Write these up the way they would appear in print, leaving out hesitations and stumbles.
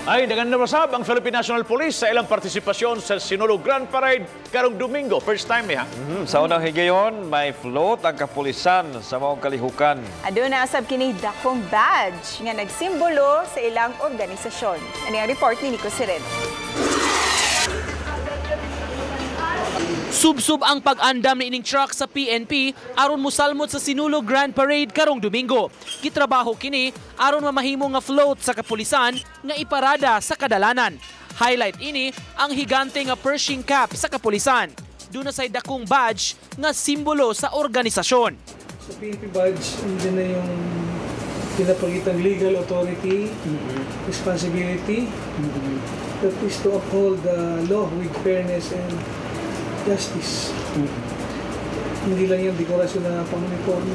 Ay, naganda sab ang Philippine National Police sa ilang partisipasyon sa Sinulog Grand Parade karong Domingo. First time eh, ha? Sa unang higayon, may float ang kapulisan sa maong kalihukan. Aduna sab kini dakong badge nga nagsimbolo sa ilang organisasyon. Ani ang report ni Nico Sereno. Subsub ang pag-andam ni ining truck sa PNP aron mosalmot sa Sinulog Grand Parade karong Domingo. Gitrabaho kini aron mamahimo nga float sa kapulisan nga iparada sa kadalanan. Highlight ini ang higante nga Pershing cap sa kapulisan. Duna say dakong badge nga simbolo sa organisasyon. Sa PNP badge, andyan na yung pinapakitang legal authority, responsibility, that is to uphold the law with fairness and justice. Hindi lang yung dekorasyon na pang-uniforme.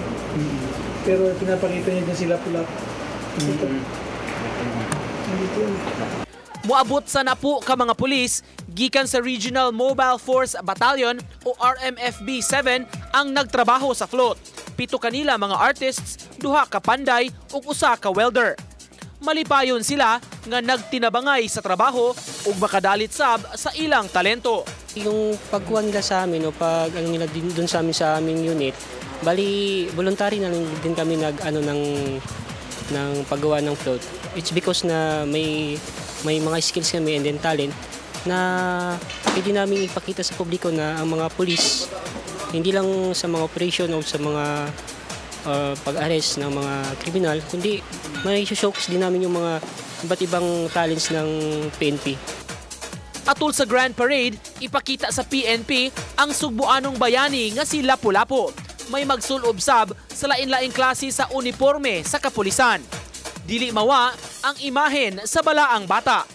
Pero pinapakita niya dyan sila pula. Ito. Nandito yan. Muabot sa napu ka mga pulis gikan sa Regional Mobile Force Battalion o RMFB 7 ang nagtrabaho sa float. 7 kanila mga artists, 2 ka panday ug 1 ka welder. Malipayon sila nga nagtinabangay sa trabaho ug makadalit sab sa ilang talento. Yung pagkuha nila sa amin o pag ano nila din doon sa amin sa aming unit, bali voluntary na lang din kami nag ano ng paggawa ng float. It's because na may mga skills kami and then talent na pwede namin ipakita sa publiko na ang mga pulis hindi lang sa mga operation o sa mga pag-arrest ng mga kriminal, kundi may showcase din namin yung mga iba't ibang talents ng PNP. Atul sa Grand Parade, ipakita sa PNP ang sugbuanong bayani nga si Lapu-Lapu. May magsulob sab sa lain-laing klase sa uniforme sa kapulisan. Dili mawa ang imahen sa balaang bata.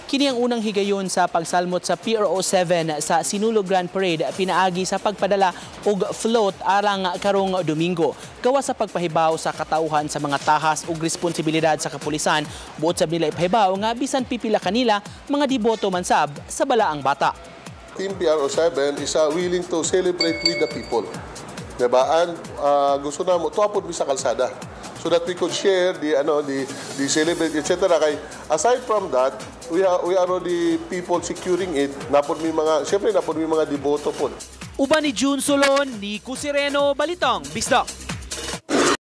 Kini ang unang higayon sa pagsalmot sa PRO 7 sa Sinulog Grand Parade pinaagi sa pagpadala og float arang karong Domingo. Gawa sa pagpahibaw sa katauhan sa mga tahas ug responsibilidad sa kapulisan, buot sab nila ipahibaw nga bisan pipila kanila mga deboto man sab sa balaang bata. Team PRO 7 is willing to celebrate with the people. Diba? And gusto na mo, tuwa mi sa kalsada so that we could share the ano the celebrate, etc. Kay aside from that, we are already people securing it. Napod mi mga, syempre napod mi mga deboto po. Uban ni June Solon, Nico Sereno, Balitang Bisdak.